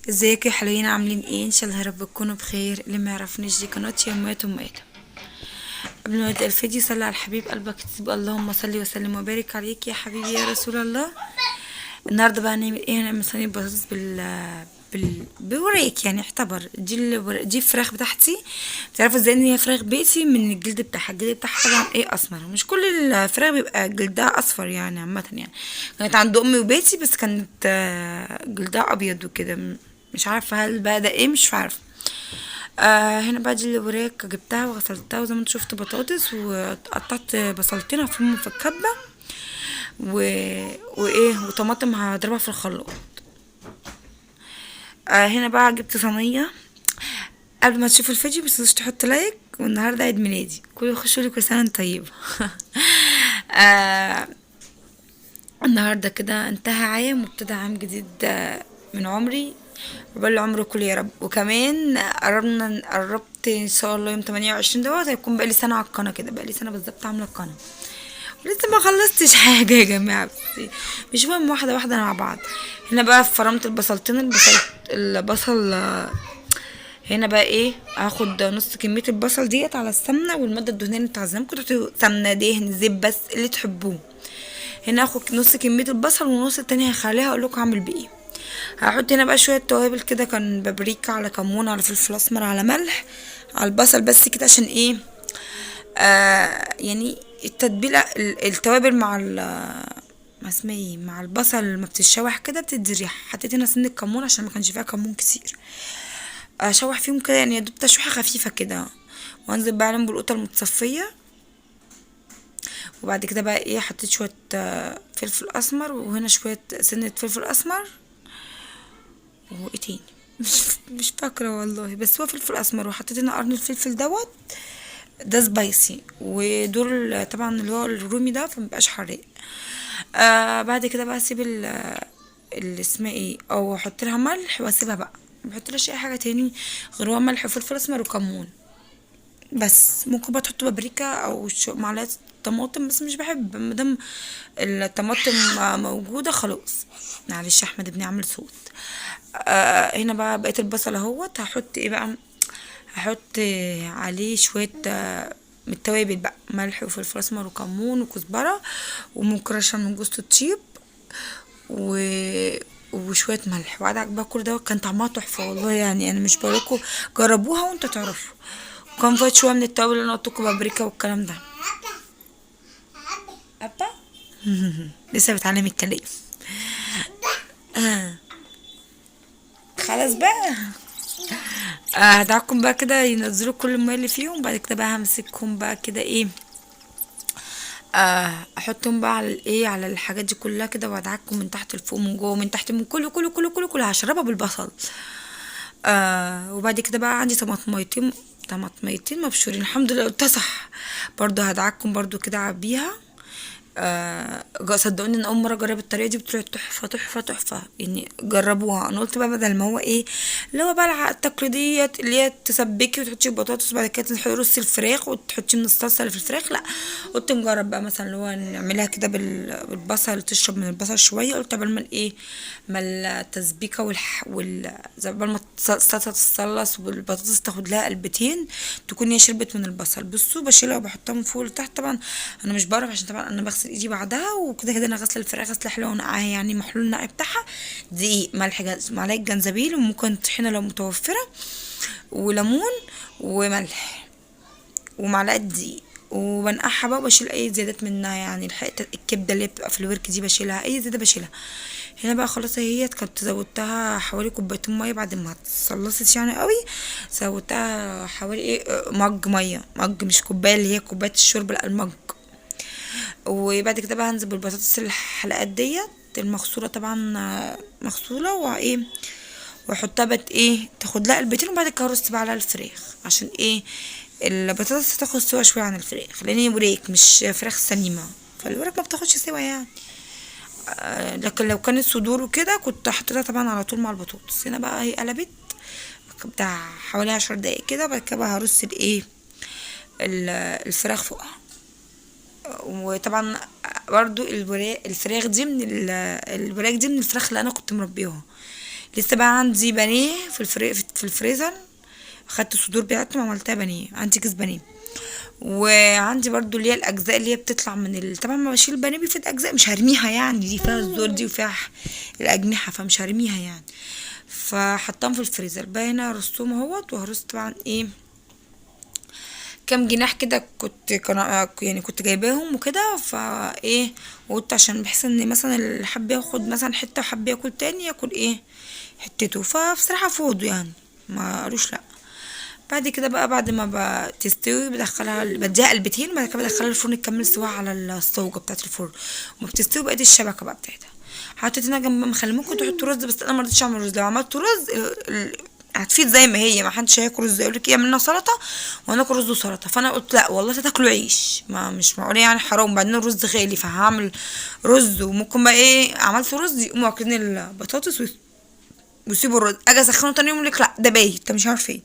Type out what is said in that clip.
ازيكم يا حلوين؟ عاملين ايه؟ ان شاء الله يا رب تكونوا بخير. اللي ما يعرفنيش دي قناة يوميات ام ادم. قبل ما نبدا الفيديو صلي على الحبيب قلبك تسيب، اللهم صل وسلم وبارك عليك يا حبيبي يا رسول الله. النهارده بقى هنعمل ايه؟ هنعمل صينية بطاطس بوريك، يعني اعتبر دي الفراخ بتاعتي. بتعرفوا ازاي ان هي فراخ بيتي؟ من الجلد بتاعها. الجلد بتاعها طبعا ايه؟ اسمر. مش كل الفراخ بيبقى جلدها اصفر يعني، عامة يعني كانت عند امي وبيتي بس كانت جلدها ابيض وكده، مش عارفه هل بقى ده ايه، مش عارفه. هنا بقى دي الوراك جبتها وغسلتها، وزي ما انتوا شفتوا بطاطس، وقطعت بصلتين هفرمهم في الكبه وايه وطماطم هضربها في الخلاط. هنا بقى جبت صينية. قبل ما تشوفوا الفيديو ما تنسوش تحطوا like، والنهارده عيد ميلادي، كل خشوا لي كل سنة وانتم طيبة. النهارده كده انتهى عام وابتدى عام جديد من عمري، وبال العمر كله يا رب. وكمان قربت ان شاء الله يوم 28 دوت هيكون بقالي سنة على القناة، كده بقالي سنة بالظبط عامله القناة، ولسه ما خلصتش حاجة يا جماعة، بس مش مهم، واحدة واحدة مع بعض. هنا بقى فرمت البصلتين، البصل هنا بقى ايه، هاخد نص كمية البصل ديت على السمنة والمادة الدهنية اللي انتوا عايزينها، ممكن تحطوا سمنه دهن زيت بس اللي تحبوه. هنا هاخد نص كمية البصل ونص التاني هخليها اقول لكم هعمل بايه. هحط هنا بقى شوية توابل كده، كان بابريكا على كمون على فلفل اسمر على ملح على البصل بس كده، عشان ايه؟ يعني التتبيله التوابل مع ما اسمها ايه، مع البصل لما بتتشوح كده بتدي ريحه. حطيت هنا سنة كمون عشان ما كانش فيها كمون كتير، اشوح فيهم كده يعني يا دوب تشويحه خفيفة كده، وانزل بقى عليهم بالقوطه المتصفيه. وبعد كده بقى ايه، حطيت شوية فلفل اسمر، وهنا شوية سنة فلفل اسمر، وايه تاني مش فاكره والله، بس هو فلفل اسمر. وحطيت هنا قرن الفلفل دوت ده spicy، ودول طبعا اللي هو الرومي ده فمبقاش حراق. بعد كده بقى اسيب اللي اسمها ايه، او احط لها ملح واسيبها بقى، ما بحطلهاش اي حاجة تاني غير هو ملح وفلفل اسمر وكمون بس. ممكن بقى تحطوا بابريكا او معلقه طماطم، بس مش بحب مادام الطماطم موجودة خلاص. معلش احمد ابني عامل صوت. هنا بقى بقيت البصل اهوت، هحط ايه بقى؟ هحط عليه شوية من التوابل بقى، ملح وفلفل اسمر وكمون وكزبره، وممكن رشه من جوز الطيب وشوية ملح. وبعد بقى كل ده كان طعمها تحفة والله، يعني انا مش بقولكوا جربوها وانتوا تعرفوا. وكان فايت شوية من التوابل اللي انا قلتلكوا بابريكا والكلام ده. ابا لسه بتعلم الكلام. خلاص بقى. هدعكم بقى كده ينزلوا كل المية اللي فيهم. بعد كده بقى همسكهم بقى كده ايه، احطهم بقى على الايه، على الحاجات دي كلها كده، وادعكم من تحت لفوق، من جوه من تحت، من كله كله كله كله كله، هشربها بالبصل. وبعد كده بقى عندي طماطميتين مبشورين، الحمد لله قلتها صح برضو، هدعكم برضو كده عبيها. صدقوني ان اول مرة اجرب الطريقة دي بطلعت تحفة تحفة تحفة، يعني جربوها. انا قلت بقى بدل ما هو ايه اللي هو بقى التقليدية اللي هي تسبكي وتحطي البطاطس وبعد كده تحطي رص الفراخ وتحطي من الصلصه اللي في الفراخ، لا قلت نجرب بقى مثلا اللي هو نعملها كده بالبصل، تشرب من البصل شوية. قلت قبل ما الايه، ما التسبيكه قبل ما الصلصه تتصلص والبطاطس تاخد لها قلبتين تكون هي شربت من البصل. بصوا بشيلها وبحطها من فوق لتحت، طبعا انا مش بعرف عشان طبعا انا بغسل ايدي بعدها وكده كده. انا غسله الفراخ غسله حلوة ونقعها، يعني محلول النقع بتاعها دقيق ملح معلقه جنزبيل، وممكن طحينه لو متوفرة، وليمون وملح ومعلقة دقيق، وبنقعها بقى وبشيل اي زيادات منها، يعني الحتة الكبده اللي بتبقى في الورك دي بشيلها، اي زيادة بشيلها. هنا بقى خلاص اهيت، كنت زودتها حوالي كوبايتين مية بعد ما اتصلصت يعني قوي، زودتها حوالي ايه، مج مية، مج مش كوباية اللي هي كوباية الشرب، لا المج. وبعد كده بقى هنزل بالبطاطس الحلقات ديت المغسوله طبعا، مغسوله وايه، واحطها بقى ايه تاخد لها قلبتين، وبعد كده هرص بقى على الفراخ، عشان ايه البطاطس تاخد سوا شوية عن الفراخ، لان هي وريك مش فراخ سليمة، فالورك ما بتاخدش سوا يعني. لكن لو كانت صدور وكده كنت حطيتها طبعا على طول مع البطاطس. هنا بقى هي قلبت بتاع حوالي 10 دقايق كده، بعد كده بقى هرص الايه الفراخ فوقها. وطبعا برضو الفراخ دي من الوراك دي من الفراخ اللي انا كنت مربيها، لسه بقى عندي بانيه في الفريزر، خدت الصدور بتاعتهم عملتها بانيه، عندي كيس بانيه، وعندي برضو اللي هي الاجزاء اللي هي بتطلع من طبعا ما بشيل البانيه بيفيد اجزاء مش هرميها يعني، دي فيها الزور دي وفيها الاجنحة فمش هرميها يعني، فحطاهم في الفريزر. بقى هنا رصهم اهوت، وهرص طبعا ايه كام جناح كده كنت يعني كنت جايباهم وكده، فايه وقلت عشان بحس ان مثلا اللي حب ياخد مثلا حتة وحب ياكل تاني ياكل ايه حتته، فبصراحة فوضوا يعني ما قالوش لا. بعد كده بقى بعد ما بتستوي بدخلها بديها قلبتين، وبعد كده بدخلها الفرن تكمل سواها على الصوجه بتاعه الفرن، وما بتستوي بقت الشبكة بقى بتاعتها. حطيت هنا جنب مخلل، ممكن تحطوا رز بس انا ما رضيتش اعمل رز، لو عملت رز هتفيد زي ما هي، ما حدش هياكل رز، يقول لك ايه عملنا سلطة وهناكل رز وسلطة، فانا قلت لا والله تاكلوا عيش، ما مش معقولة يعني حرام. بعدين الرز غالي فهعمل رز، وممكن بقى ايه عملت رز يقوموا واكلين البطاطس ويسيبوا الرز، اجي اسخنه تاني يوم يقول لك لا ده بايت، انت مش عارفه ايه.